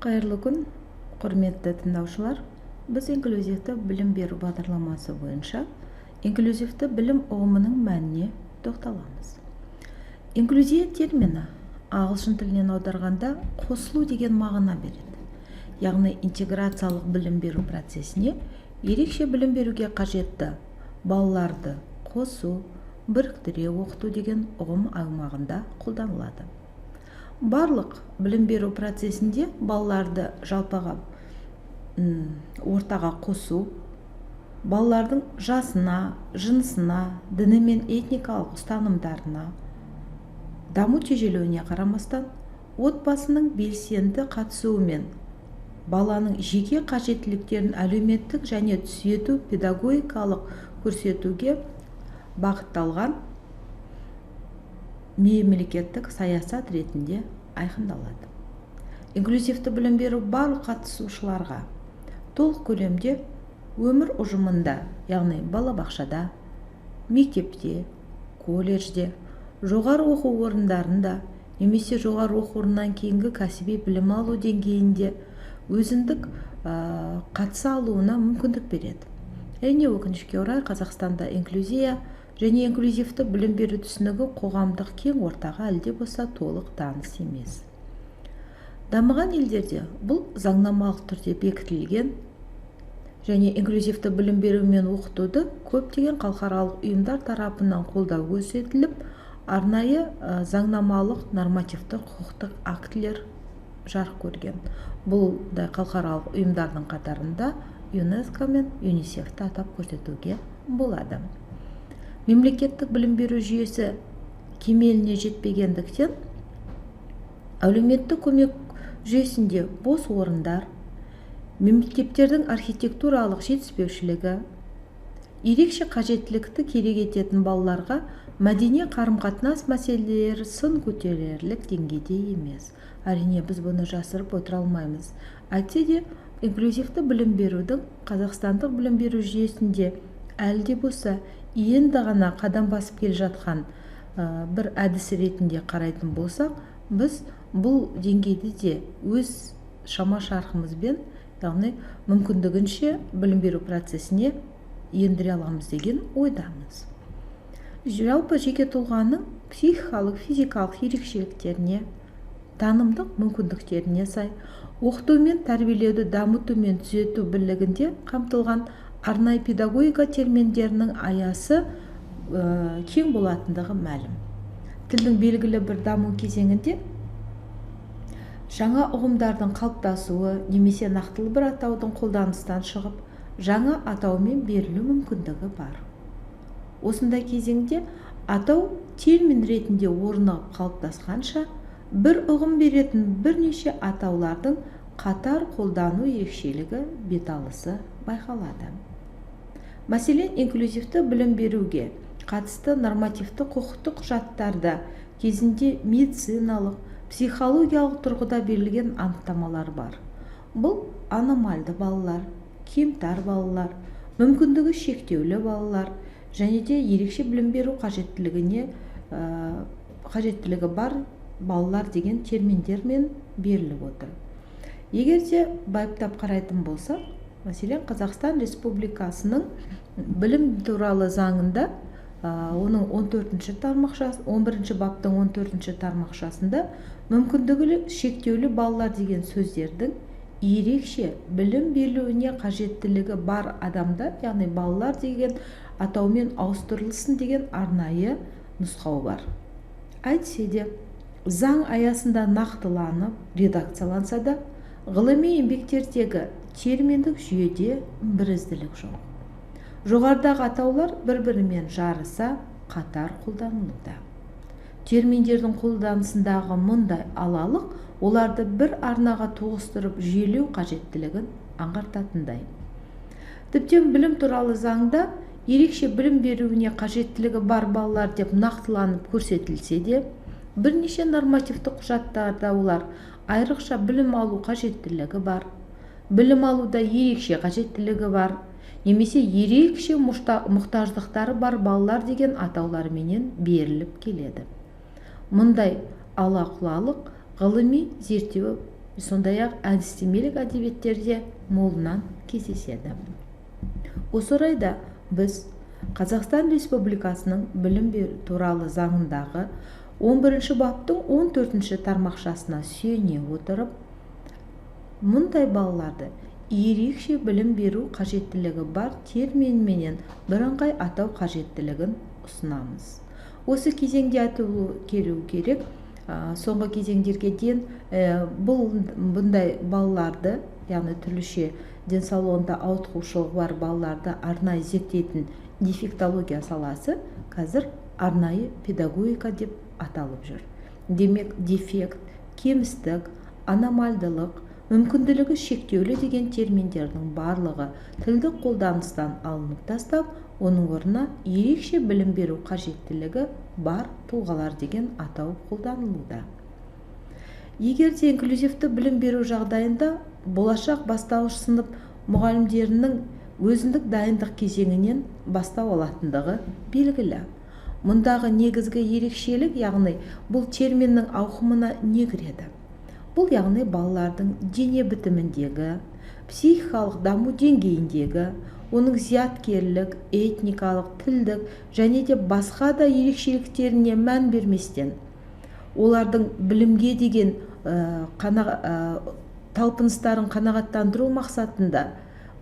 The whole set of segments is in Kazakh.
Қайырлы күн, құрметті тыңдаушылар. Біз инклюзивті білім беру бағдарламасы бойынша инклюзивті білім ұғымының мәніне тоқталамыз. Инклюзия термині ағылшын тілінен аударғанда қосылу деген мағына береді. Яғни интеграциялық білім беру процесіне ерекше білім беруге қажетті балаларды қосу, біріктіре оқыту деген ұғым аумағында қолданылады. Барлық білім беру процесінде балаларды жалпыға ортаға қосу, балалардың жасына, жынысына, діні мен этникалық ұстанымдарына, даму тежелуіне қарамастан, отбасының белсенді қатысуымен баланың жеке қажеттіліктерін әлеуметтік және түзету педагогикалық көрсетуге бағытталған мемлекеттік саясат ретінде айқындалады. Инклюзивті білім беру барлық қатысушыларға толық көлемде өмір ұжымында, яғни балабақшада, мектепте, колледжде, жоғары оқу орындарында немесе жоғары оқу орнынан кейінгі кәсіби білім алу деңгейінде өзіндік қатыса алуына мүмкіндік береді. Әрине, өкінішке орай, Қазақстанда инклюзия және инклюзивті білім беру түсінігі қоғамдық кең ортаға әлі де болса толық таныс емес. Дамыған елдерде бұл заңнамалық түрде бекітілген және инклюзивті білім беру мен оқытуды көптеген халықаралық ұйымдар тарапынан қолдау көрсетіліп, арнайы заңнамалық нормативті құқықтық актілер жарық көрген. Бұндай халықаралық ұйымдардың қатарында ЮНЕСКО мен ЮНИСЕФті атап көрсетуге болады. Мемлекеттік білім беру жүйесі кемеліне жетпегендіктен, әлеуметтік көмек жүйесінде бос орындар, мектептердің архитектуралық жетіспеушілігі, ерекше қажеттілікті керек ететін балаларға мәдени қарым-қатынас мәселелері сын көтерерлік деңгейде емес. Әрине, біз бұны жасырып отыра алмаймыз. Әйтсе де, инклюзивті білім берудің қазақстандық білім беру жүйесінде әлі де болса енді ғана қадам басып келе жатқан бір әдіс ретінде қарайтын болсақ, біз бұл деңгейде де өз шама шарқымызбен, яғни мүмкіндігінше білім беру процесіне ендіре аламыз деген ойдамыз. Жалпы жеке тұлғаның психикалық, физикалық ерекшеліктеріне, танымдық мүмкіндіктеріне сай оқыту мен тәрбиелеуді дамыту мен түзету бірлігінде қамтылған арнайы педагогика терминдерінің аясы кең болатындығы мәлім. Тілдің белгілі бір даму кезеңінде жаңа ұғымдардың қалыптасуы немесе нақтылы бір атаудың қолданыстан шығып, жаңа атаумен берілу мүмкіндігі бар. Осындай кезеңде атау термин ретінде орнығып қалыптасқанша, бір ұғым беретін бірнеше атаулардың қатар қолдану ерекшелігі, беталысы байқалады. Мәселен, инклюзивті білім беруге қатысты нормативті құқықтық құжаттарда кезінде медициналық, психологиялық тұрғыда берілген анықтамалар бар. Бұл аномальды балалар, кемтар балалар, мүмкіндігі шектеулі балалар және де ерекше білім беру қажеттілігі бар балалар деген терминдермен беріліп отыр. Егер де байыптап қарайтын болсақ, мәселен, Қазақстан Республикасының білім туралы заңында, оның 14 тармақшасы, 11 баптың 14 тармақшасында мүмкіндігі шектеулі балалар деген сөздердің ерекше білім берілуіне қажеттілігі бар адамдар, яғни балалар деген атаумен ауыстырылсын деген арнайы нұсқау бар. Әйтсе де, заң аясында нақтыланып, редакцияланса да, ғылыми еңбектердегі терминдік жүйеде бірізділік жоқ. Жоғарыдағы атаулар бір-бірімен жарыса қатар қолданылуда. Терминдердің қолданысындағы мұндай алалық оларды бір арнаға тоғыстырып жүйелеу қажеттілігін аңғартатындай. Тіптен білім туралы заңда ерекше білім беруіне қажеттілігі бар балалар деп нақтыланып көрсетілсе де, бірнеше нормативті құжаттарда олар айрықша білім алу қажеттілігі бар, білім алуда ерекше қажеттілігі бар немесе ерекше мұқтаждықтары бар балалар деген атауларменен беріліп келеді. Мұндай ала-құлалық ғылыми зерттеу Сондай-ақ әдістемелік әдебиеттерде молынан кездеседі. Осы орайда біз Қазақстан Республикасының білім беру туралы заңындағы 11 баптың 14 тармақшасына сүйене отырып, мұндай балаларды ерекше білім беру қажеттілігі бар терминменен бірыңғай атау қажеттілігін ұсынамыз. Осы кезеңде айтылу келу керек, соңғы кезеңдерге дейін бұл бұндай балаларды, яғни түрліше денсаулығында ауытқушылығы бар балаларды арнайы зерттейтін дефектология саласы қазір арнайы педагогика деп аталып жүр. Демек, дефект, кемістік, аномальдылық, мүмкінділігі шектеулі деген терминдердің барлығы тілдік қолданыстан алынып тастап, оның орнына ерекше білім беру қажеттілігі бар тұлғалар деген атау қолданылуда. Егер де инклюзивті білім беру жағдайында болашақ бастауыш сынып мұғалімдерінің өзіндік дайындық кезеңінен бастау алатындығы белгілі. Мұндағы негізгі ерекшелік, яғни бұл терминнің ауқымына не кіреді? Бұл яғни балалардың дене бітіміндегі, психикалық даму деңгейіндегі, оның зияткерлік, этникалық, тілдік және де басқа да ерекшеліктеріне мән берместен, олардың білімге деген талпыныстарын қанағаттандыру мақсатында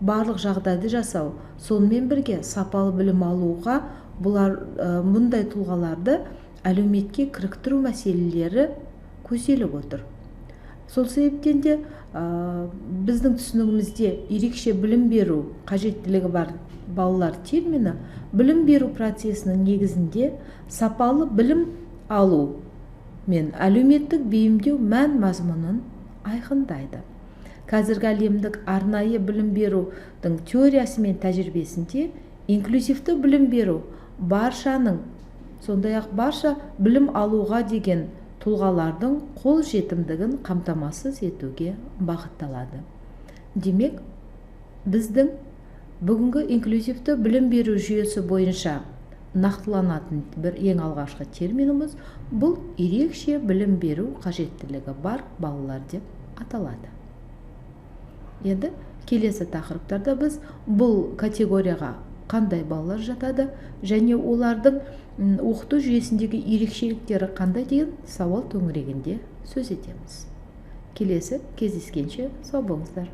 барлық жағдайды жасау, сонымен бірге сапалы білім алуға бұлар мұндай тұлғаларды әлеуметке кіріктіру мәселелері көзделіп отыр. Сол себептен де біздің түсінігімізде ерекше білім беру қажеттілігі бар балалар термині білім беру процесінің негізінде сапалы білім алу мен әлеуметтік бейімдеу мән мазмұнын айқындайды. Қазіргі әлемдік арнайы білім берудің теориясы мен тәжірибесінде инклюзивті білім беру баршаның, сондай-ақ барша білім алуға деген тұлғалардың қол жетімдігін қамтамасыз етуге бағытталады. Демек, біздің бүгінгі инклюзивті білім беру жүйесі бойынша нақтыланатын бір ең алғашқы терминіміз бұл ерекше білім беру қажеттілігі бар балалар деп аталады. Енді келесі тақырыптарда біз бұл категорияға қандай балалар жатады және олардың оқыту жүйесіндегі ерекшеліктері қандай деген сауал төңірегінде сөз етеміз. Келесі кездескенше сау болыңыздар.